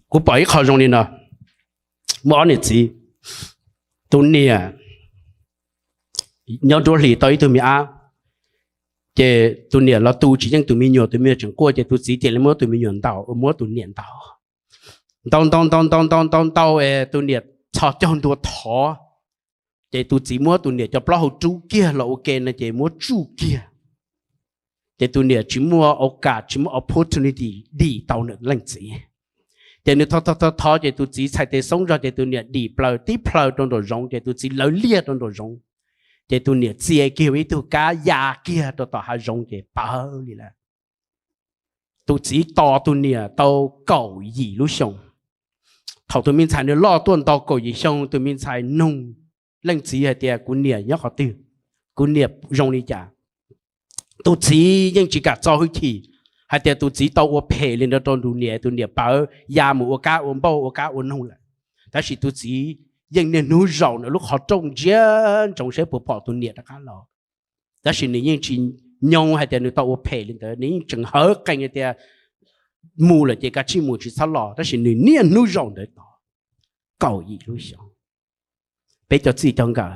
Kuv pom ib qho zoo li no, muaj ob niam txiv, tus niam nyob nruab hlis tau ib tug me ab, ces tus niam los tu tsis yeej tus me nyuam, tus me nyuam tseem quaj ces tus txiv cia li muab tus me nyuam ntaus, muab tus niam ntaus, ntaus ntaus ntaus ntaus ntaus ntaus ntaus es tus niam txhos caug ntua thov, ces tus txiv muab tus niam cov plaub hau rub kiag los ua ke no ces muab tsuj kiag, ces tus niam tsis muaj au kam tsis muaj opportunity dim tau nws leej txiv. Ces nws thov thov thov thov ces tus txiv txhais tes xoob zog ces tus niam dim plaws tib plhaw rau nraum zoov ces tus txiv lawv liag rau nraum zoov, ces tus niam txia kiag ua ib tug kab ya kiag rau tom hav zoov ces pawv li lawm. Tus txiv tos tus niam tau kaum yim lub xyoo. Thaum tus me ntxhais nws loj tuaj nto kaum yim xyoo, tus me ntxhais nug leej txiv hais tias kuv niam nyob qhov twg, kuv niam zoo li cas. Tus txiv yeej tsis kam txo hwj chim hais tias tus txiv tau ua phem li ntawd rau tus niam, tus niam pawv ya mus ua kab ua npauj ua kab ua noog lawm. Tab sis tus txiv yeej niaj hnub zaum nws lub qhov rooj ntsia ntsoov saib puas pom tus niam rov qab los. Tab sis nws yeej tsis nyoo hais tias nws tau ua phem li ntawd, nws yeej tseem hawv qees hais tias mus lawm ces kav tsij mus tsis txhob los, tab sis nws niaj hnub zaum ntawd tos kaum yim lub xyoo. Peb cov txij cov nkawm,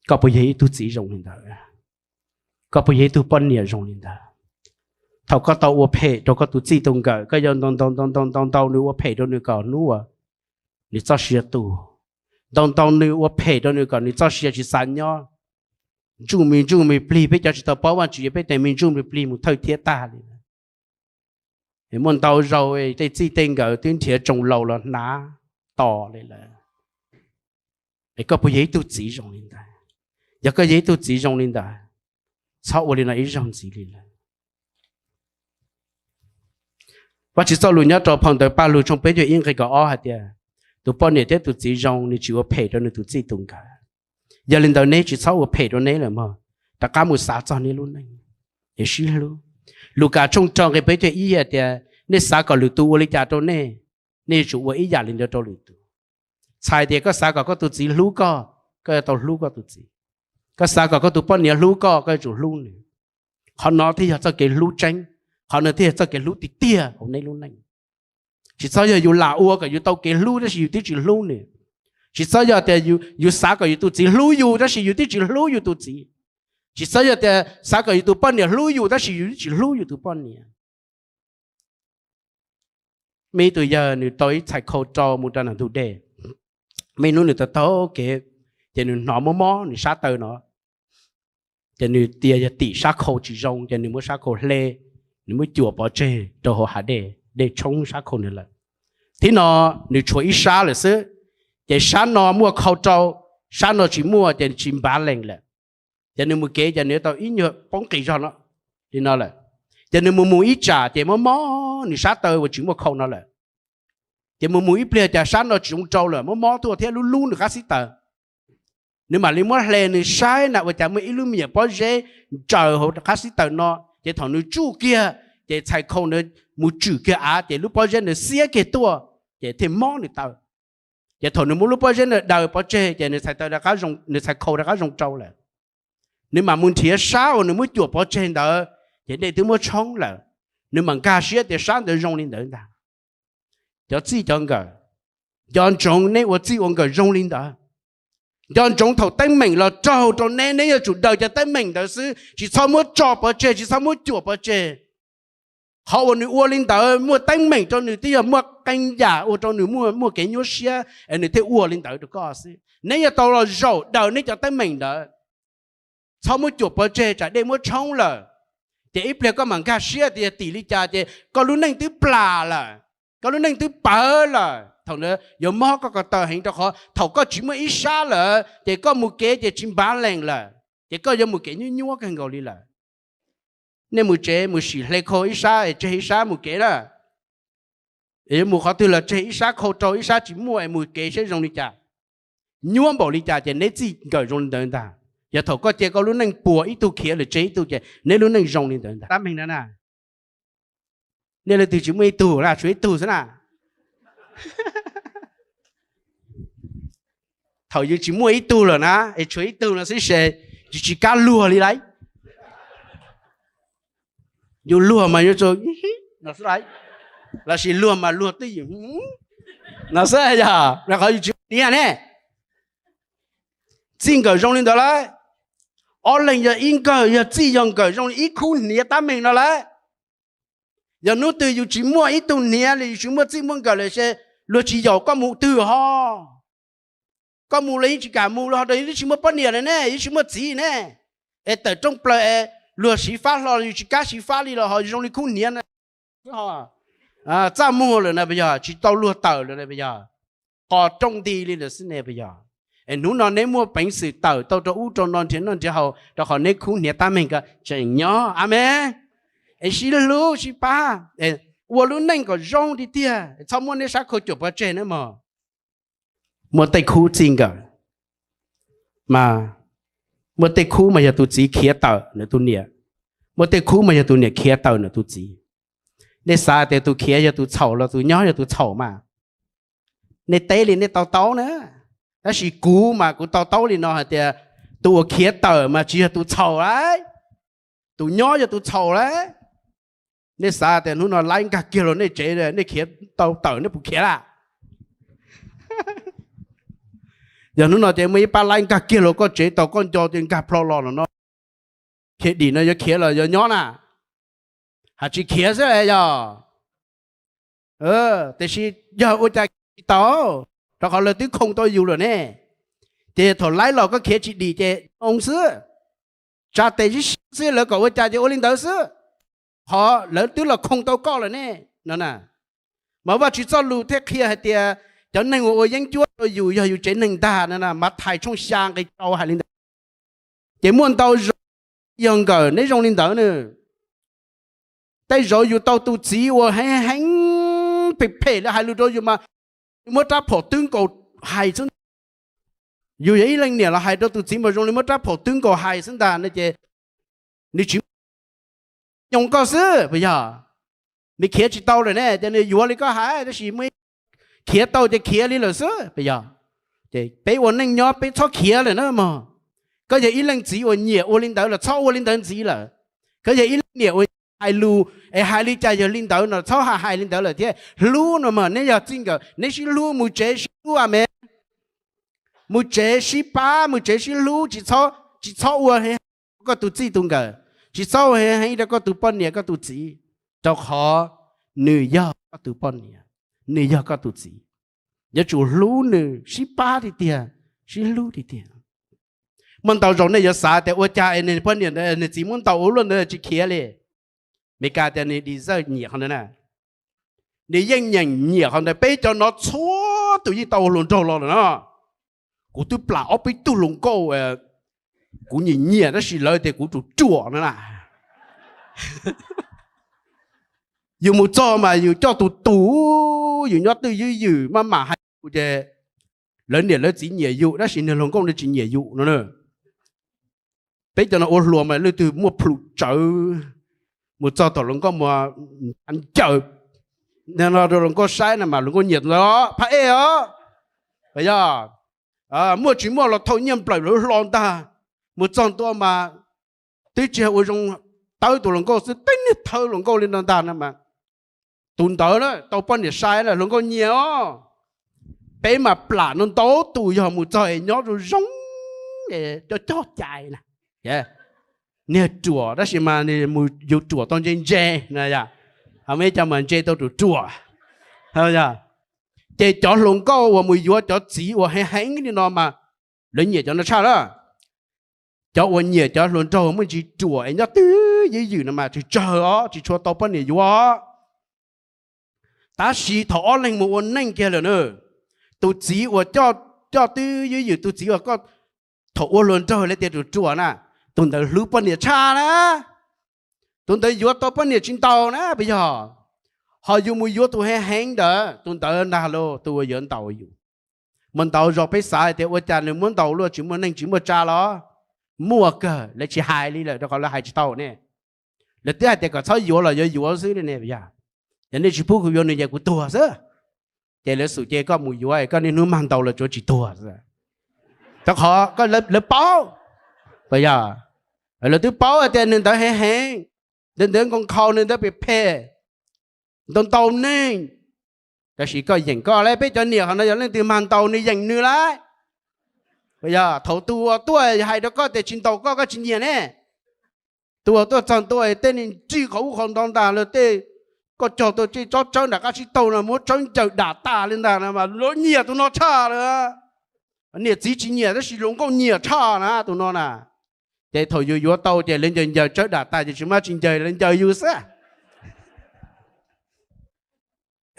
koj puas yog ib tug txiv zoo li ntawd? Koj puas yog ib tug poj niam zoo li ntawd? Thaum koj tau ua phem rau koj tus txij tus nkawm, koj yuav ntaus ntaus ntaus ntaus ntaus ntaus nws, ua phem rau nws kom hnub uas nws txoj sia tu, ntaus ntaus nws, ua phem rau nws kom nws txoj sia tsis xav nyob. Ntsuj mis ntsuj mis plig, peb cov tsis tau paub Vajtswv yuav peb tes me ntsuj mis plig mus thawj thiab tag li. Muaj ntau zaus tej txij tej nkawm twb nrhiav tsoos laus los hnav tos li lawm. Es koj puas yog ib tug txiv zoo li ntawd? Yog koj yog ib tug txiv zoo li ntawd, txhob ua li no ib zaug ntxiv li lawm. Vajtswv txoj lus nyob rau phau ntawv Pajlug tshooj peb caug ib nqe kaum ob hais tias, tus poj niam thiab tus txiv zoo nws tsis ua phem rau nws tus txij tus nkawm. Yog li ntawd neb tsis txhob ua phem rau neb lawm mog, rov qab mus xav txog nej lub neej es sib hlub. Lukas tshooj rau nqe peb caug ib hais tias, nej xav kom lwm tus ua li cas rau nej, nej yuav tsum ua ib yam li ntawd rau lwm tus. Txhais tias koj xav kom koj tus txiv hlub koj, koj yuav tau hlub koj tus txiv. Koj xav kom koj tus poj niam hlub koj, koj yuav tsum hlub nws. Qhov no thiaj yog txoj kev hlub tseeb, qhov no thiaj yog txoj kev hlub tiag tiag hauv nej lub neej. Tsis txhob yog yus lam ua kom yus tau kev hlub tab sis yus twb tsis hlub nws. Tsis txhob yog tias yus xav kom yus tus txiv hlub yus tab sis yus twb tsis hlub yus tus txiv. Tsis txhob yog tias xav kom yus tus poj niam hlub yus tab sis yus twb tsis hlub yus tus poj niam. Muaj ib tug yawg nws tau ib txhais khau rau mus rau ntug dej. Muaj ib hnub nws tau taug kev, ces nws hnov mob mob nws sab taw no, ces nws tias yog tim sab khau tsis zoo, ces nws muab sab khau hle, nws muab cuam pov tseg rau hauv hav dej, dej tshoob sab khau nws lawm. Thib no nws tshuav ib sab lawm xwb, ces sab no muaj khau rau, sab no tsis muaj ces tsis npav lees lawm. Ces nws mus kev ces nws tau ib nyuag poob qis zog no, li no lawm. Ces nws mus mus ib tsam ces mob mob nws sab taw uas tsis muaj khau no lawm. Ces mus mus ib pliag cas sab no tsis zoo rau lawm, mob mob tuaj thiab lub lub nws qab xib taws. Nws mam li muab hle nws saib na ua cas muaj ib lub me nyuam pob zeb ntsaws hauv qab xib taws no, ces thaum nws tsuj kiag, ces txhais khau ntawd mus tswm kiag av ces lub pob zeb ntawd xiab kiag tuaj, ces thiaj mob nws taw. Ces thaum nws muab lub pob zeb ntawd daws pov tseg ces nws txhais taw, nws txhais khau rov qab zoo rau lawm. Nws mam mus nrhiav sab uas nws muab cuam pov tseg ntawd, ces dej twb muab tshoob lawm. Nws mam nkag siab tias sab ntawd zoo li ntawd ntag. Cov txij cov nkawm, nco ntsoov neb ua txij ua nkawm zoo li ntawd. Nco ntsoov thaum teeb meem los raug rau neb, neb yuav tsum daws cov teeb meem ntawd xwb, tsis txhob muab tso pov tseg, tsis txhob muab cuam pov tseg. Qhov uas nws ua li ntawd muaj teeb meem rau nws, twb yog muaj qee yam ua rau nws muaj kev nyuaj siab es nws thiaj ua li ntawd rau koj xwb. Neb yuav tau los zaum daws neb cov teeb meem ntawd. Txhob muab cuam pov tseg tsam dej muab tshoob lawm. Ces ib pliag koj mam nkag siab tias yog tim li cas ces koj lub neej twb plam lawm, koj lub neej twb pawv lawm. Thaum ntawd yuav mob koj ko taw heev rau qhov thaum koj tsis muaj ib sab lawm ces koj mus kev ces tsis npav lees lawm, ces koj yuav mus kev nyuaj nyuaj kawg nkaus li lawm. Nej mus tsev mus sim hle khau ib sab es tseg ib sab mus kev na. Es yuav mus qhov twg los tseg ib sab khau rau ib sab tsis muaj es mus kev saib zoo li cas. Nyuaj npaum li cas ces neb txij nkawm zoo li ntawd ntag. Yog thaum koj cia koj lub neej puas ib tug khiav lawm tseg ib tug ces neb lub neej zoo li ntawd ntag. Tab meeg no na, nej leej twg tsis muaj ib tug na, tshuav ib tug xwb na. Thaum yus tsis muaj ib tug lawm na es tshuav ib tug no xwb ces yus tsis kam luag li lauj. Yus luag mas yuav tsum no xwb lauj. Lossis luag mas luag twj ywm no xwb yog, rau qhov yus tsis muaj hniav ne. Txij nkawm zoo li ntawd lawm. Ob leeg yog ib nkawm, yog txij yog nkawm zoo li ib khub hniav tab meeg no lawm. Yog hnub twg yus tsis muaj ib tug hniav los yus tsis muaj txij muaj nkawm lawm ces luag tsis yaum koj mus twg ho. Koj mus los yeej tsis kam mus los ho rau yus twb tsis muaj poj niam lawm ne, yus tsis muaj txiv ne. Es tawm rooj plaws es luag siv fab hlo yus tsis kam siv fab li los ho zoo li khub hniav na. Txaj muag lawm na puas yog, tsis tau luag tawm lawm na puas yog, qos rooj nti li lawm xwb ne puas yog. Es hnub no neb muaj peev xwm tawm tau rau ub rau no nrhiav noj nrhiav haus rau qhov neb khub hniav tab meeg ko tseem nyob. Amees. Es sib hlub sib pab, ua lub neej kom zoo tiag tiag, txhob muab neb sab khau caum pov tseg na mog. Muaj tej khub txij nkawm mas, muaj tej khub mas yog tus txiv khiav tawm nws tus niam, muaj tej khub mas yog tus niam khiav tawm nws tus txiv. Nej xav tias tus khiav yog tus txhaum los tus nyob yog tus txhaum mas? Nej teb li nej to taub na. Tab sis kuv mas kuv to taub li no hais tias tus uas khiav tawm mas tsis yog tus txhaum lauj, tus nyob yog tus txhaum lauj. Nej xav tias hnub no laib nkag kiag los nej tsev, nej khiav tau tawm nej puas khiav lawm? Yog hnub no ces muaj ib pab laib nkag kiag los koj tsev tau koj nco tias nkag plho los no, khiav dim no yuav khiav los yuav nyob na? Hais tsis khiav xwb yog. Tiam sis yog ua cas khiav tsis tau, rau qhov lawv twb khoo tau yus lawm ne. Ces thaum laib los koj khiav tsis dim ces zoo xwb, tsa tes sib siab xwb, lawv kom ua cas ces ua li ntawd xwb, qhov lawv twb los khoo tau koj lawm ne no. Mas Vajtswv txoj lus thiaj qhia hais tias cov neeg uas ua yeeb ncuab rau yus yog yus tsev neeg ntag no. Mathais tshooj xya nqe rau hais li ntawd. Ces muaj ntau zaus yog nkawm neb zoo li ntawd na. Tej zaum yus tau tus txiv uas heev heev phem phem li hais lus rau yus mas muab rab phom twb nkaus hais xwb ntag. Yus yog ib leej niam los hais rau tus txiv mas zoo li muab rab phom twb nkaus hais xwb ntag no ces nws tsis nyoos koj xwb puas yog? Nws khiav tsis tau lawm ne, ces nws yuav li koj hais, tab sis muaj ib khiav tau ces khiav li lawm xwb puas yog? Ces peb ua neej nyob peb txhob khiav lawm na mog. Koj yog ib leej txiv uas nyiam ua li ntawd los txhob ua li ntawd ntxiv lawm. Koj yog ib leej niam uas hais lus es hais li cas yog li ntawd no txhob hais hais li ntawd lawm thiab. Hlub no mas neb yog txij nkawm neb sib hlub mus tsev sib hlub, amees. Mus tsev sib pab mus tsev sib hlub, tsis txhob ua koj tus txij tus nkawm, tsis txhob ua heev heev rau koj tus poj niam koj tus txiv, rau qhov nws yog koj tus poj niam, nws yog koj tus txiv. Yuav tsum hlub nws, sib pab tiag tiag, sib hlub tiag tiag. Muaj ntau zaus nej yuav xav tias ua cas es nws poj niam ntawd nws txiv muab ntaus ua luaj ntawd tsis khiav li. Meskas tias nws deserve nyiam qhov ntawd na. Nws yeej nyeem nyiam qhov ntawd, peb cov no txhua tus yeej tau ua hluas nraug los lawm no. Kuv twb plam ob peb tug hluas nkauj kuv nyiam nyiam tab sis lawv tias kuv tus ruam no na. Yus mus txog mas yus coj tus tus, yus nyob twj ywm ywm maj mam hais lus ces lawv niam lawv txiv nyiam yus tab sis niag hluas nkauj no tsis nyiam yus no. Peb cov no ua hluas mas leej twg muaj plhum tsawv, mus txog tom hluas nkauj mas ncaws no rau hluas nkauj saib no mas hluas nkauj nyiam tus ntawd phab ej os. Yog muaj tsis muaj los thauj nyiaj nplawm lawv hlo ntag. Mus txog ntua mas twb tsis ua zoo, tawb tus hluas nkauj xwb, tib niag thawb hluas nkauj li no ntag no mas tus ntawd na tau poj niam sai na hluas nkauj nyiam os. Peb mas plam no ntau tus yog mus txog es nyob zoo zoo, coj coj cai na, niag ruam tab sis mas mus yus ruam tau ntse ntse no, ho muaj ib co mas ntse tau ruam ruam. Ces cov hluas nkauj uas mus yuav cov txiv uas heev heev li no mas lawv nyiam cov no tshaj na. Cov uas nyiam cov hluas nraug muaj ntsis ruam es nyob twj ywm ywm no mas tsawg tsawg os tsis tshua tau poj niam yuav. Tab sis thaum ob leeg mus ua neej kiag lawm na, tus txiv uas coj twj ywm ywm, tus txiv uas koj thaum ua hluas nraug lawv tias ruam ruam na, tus ntawd hlub poj niam tshaj na. Tus ntawd yuav tau poj niam tsis ntau na puas yog? Ho yus mus yuav tus heev heev ntawd, tus ntawd ntag lauj tus uas yuav ntaus yus. Muaj ntau zaus peb xav hais tias ua cas nws muab ntaus luaj tsis muaj neej tsis muaj tsa los? Muaj kawg, lawv tsis hais li lawm rau qhov lawv hais tsis tau ne. Lawv twb hais tias kom txhob yuav los yuav yuav xwb li ne puas yog? Yog nej tsis pub kuv yuav nws ces kuv tuag xwb. Ces lawv xum cia koj mus yuav es koj niaj hnub mag ntaus los tsuav tsis tuag xwb. Rau qhov lawv paub, puas yog? Lawv twb paub hais tias nws ntawd heev heev, nws ntawd nkaus nkhaus, nws ntawd phem phem. ntaus ntaus neeg. Tab sis koj yeem koj lawm, peb cov niam hov no yog leej twg mag ntaus nws yeem nws lawm. Yog thaum tus uas tuaj hais rau koj tias tsis ntaus koj, koj tsis nyiam ne. Tus uas tuaj txog ntua tej neeg nrig qhov ub qhov ntawd ntag lawm, tej koj cog tau tej tsob tsawb nram qab tsib taug no muab tsawb ncaws dam tas li ntag no mas luag nyiam tus no tshaj lawm. Niam txiv tsis nyiam tab sis hluas nkauj nyiam tshaj na tus no na. Ces thaum yus yuav tau ces lawv ncaws ncaws tsawb dam tas ces tsis muaj tsis ncaws, lawv ncaws yus xwb.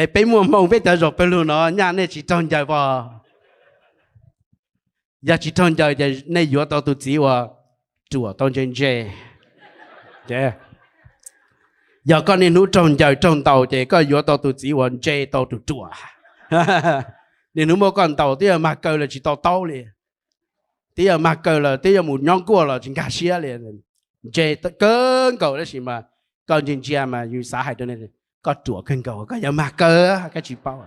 Es peb muaj hmoo peb cov zaum pawg lug no nyaj nej tsis raug ncaws pov. Yog tsis raug ncaws ces nej yuav tau tus txiv uas ruam tau ntse ntse. Yog koj niaj hnub raug ncaws raug ntaus ces koj yuav tau tus txiv uas ntse tau ruam ruam. Niaj hnub muab koj ntaus twb yog mag kaw los tsis to taub li, twb yog mag kaw los twb yuav mus nyob nkuaj los tsis nkag siab li. Ntse kawg nkaus tab sis mas koj ntsia ntsia mas yus xav hais rau, koj ruam kawg nkaus koj yuav mag kaw, koj tsis paub.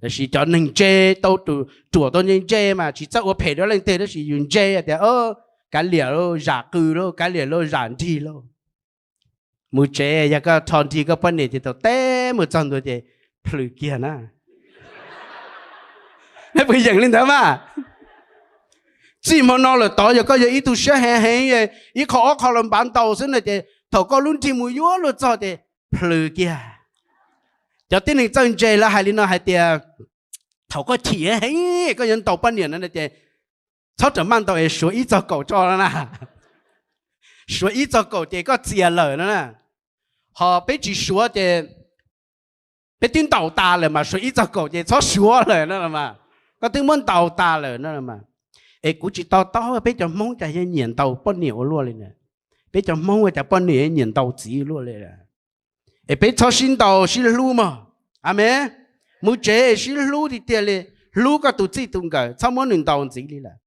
Tab sis cov neeg ntse tau ruam tau ntse ntse mas tsis txawj ua phem rau leej twg tab sis yus ntse tias kav liam lauj, zam qws lauj, kav liam lauj, zam nrig lauj. Mus tsev yog koj rho nrig koj poj niam ces thaum teb mus txog ntua ces plhws kiag na. Nej puas yeem li ntawd mas? Txij hmo no lawm tod yog koj yog ib tug siab heev heev, ib qho ob qho los npav ntaus xwb no ces thaum koj lub nrig mus yuav luag txog ces plhws kiag. Cov tib neeg txawj ntse lawv hais li no hais tias thaum koj chim heev koj yuav ntaus poj niam no ces txhob rawm maj ntaus es suav ib txog kaum tso no na. Suav ib txog kaum ces koj txias lawm no na. Ho peb tsis suav ces peb twb ntaus tas lawm mas suav ib txog kaum ces txhob suav lawm no mas. Koj twb muab ntaus tas lawm no mas. Es kuv tsis to taub peb cov Hmoob cas yeej nyiam ntaus poj niam ua luaj li na. Peb cov Hmoob cas poj niam yeej nyiam ntaus txiv ua luaj li. Es peb txhob sib ntaus sib hlub mog. Amees. Mus tsev sib hlub tiag tiag li, hlub koj tus txij tus nkawm, txhob muab nws ntaus ntxiv li lawm.